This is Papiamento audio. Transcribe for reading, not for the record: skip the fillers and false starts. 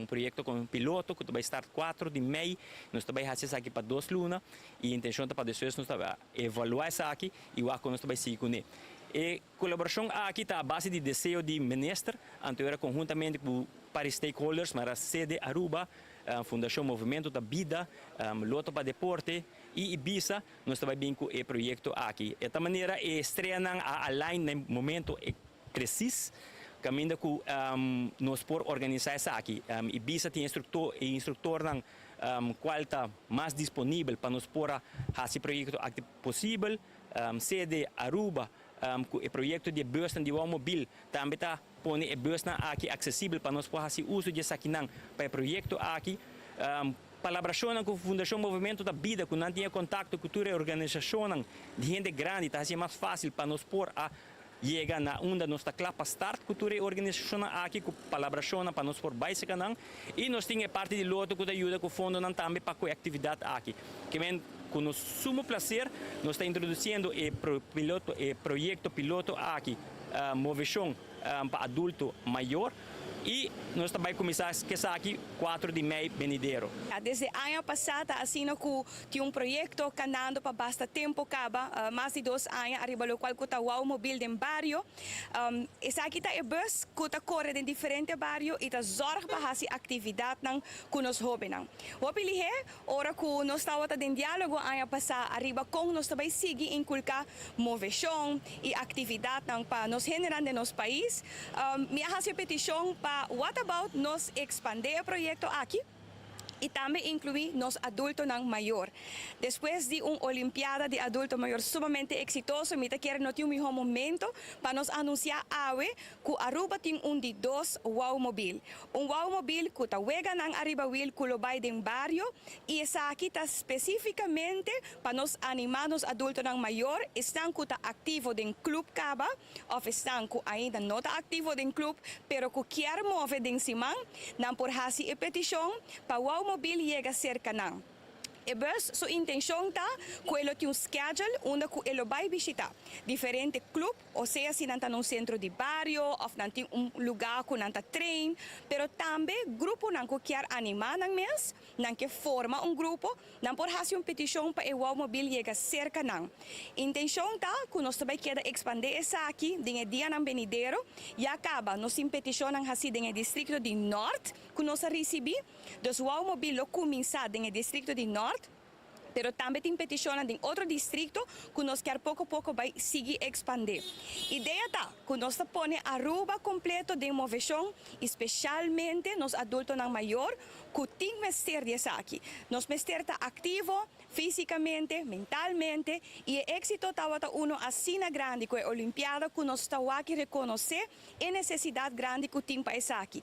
Un proyecto cu piloto cu bay start 4 di mei, nos ta bay haci esaki pa 2 luna y e intencion ta pa despues nos bay evalua esaki y wak nos bay sigui cune. E colaboracion aki ta a base di deseo di minister, anto conhuntamente cu varios stakeholders, mas Cede Aruba, Fundacion Movimento da Bida, Lotto pa Deporte y Ibisa, nos ta bin cu e proyecto aki. Di tal manera, e streanan a align na momento precies, caminda cu nos por organisa esaki. Ibisa tin instructor cual ta mas disponibel pa nos por haci e proyecto aki posibel. Cede Aruba, e proyecto di bus di mobil tambe ta pone e bus aki accesibel pa nos por haci uso di esakinan pa e proyecto aki. Palabracion cu Fundacion Movimento da Bida, cu nan tin contacto cu tur organisacion di hende grandi, ta asina mas facil pa nos por a yega na unda nos ta cla pa start cu tur organisacion aki cu palabracion pa nos por bay nan y nos tin parti di Lotto cu ta yuda cu fondonan tambe pa e actividad aki. Kiermen, cu nos sumo placer, nos ta introduciendo e piloto, e proyecto piloto aki, Movecion pa adulto mayor, y nos tambe ta cuminsa cu esaki 4 di mei venidero. Desde aña pasa, asina cu tin un proyecto canando pa basta tempo caba, mas di 2 aña, ariba locual cu ta Wow Mobil den bario. Esaki ta e bus cu ta core den diferente bario y ta zorg pa haci actividadnan cu nos hobennan. Hopi lihe, ora cu nos tabata den dialogo aña pasa ariba con nos tambe sigui inculca movecion y actividadnan pa nos hendenan den nos pais. Mi a haci peticion pa what about nos expande e proyecto aki y tambe inclui nos adultonan mayor. Despues di un Olimpiada di adulto mayor sumamente exitoso, mi kier no tin un miho momento pa nos anuncia awe cu Aruba tin un di dos Wow Mobil. Un Wow Mobil cu ta weganan ariba wiel cu lo bay den bario y esaki ta specificamente pa nos anima nos adultonan mayor, esnan cu ta activo den club caba, of esnan cu ainda no ta activo den club, pero cu kier move den siman, nan por haci e peticion pa Wow Mobil yega cerca nan. E bus su intencion ta cu e tin un schedule unda cu e lo bay bishita diferente club, o sea, si nan ta den centro di bario of nan tin un luga cu nan ta train, pero tambe gruponan cu kier anima nan mes, nan kier forma un grupo, nan por haci un peticion pa e Wow Mobil yega cerca nan. Intencion ta cu nos tambe kier expande esaki den dianan venidero, ya caba nos tin peticionnan haci den districto di Noord cu nos a ricibi, dus Wow Mobil lo cuminsa den districto di Noord, pero tambe tin peticion di otro districto cu nos kier poco poco bay sigui expande. Idea ta cu nos ta pone Aruba completo den movecion, especialmente nos adultonan mayor, cu tin mester di esaki. Nos mester ta activo fisicamente, mentalmente, y e exito tabata uno asina grandi cu e Olimpiada cu nos ta aki reconoce e necesidad grandi cu tin pa esaki.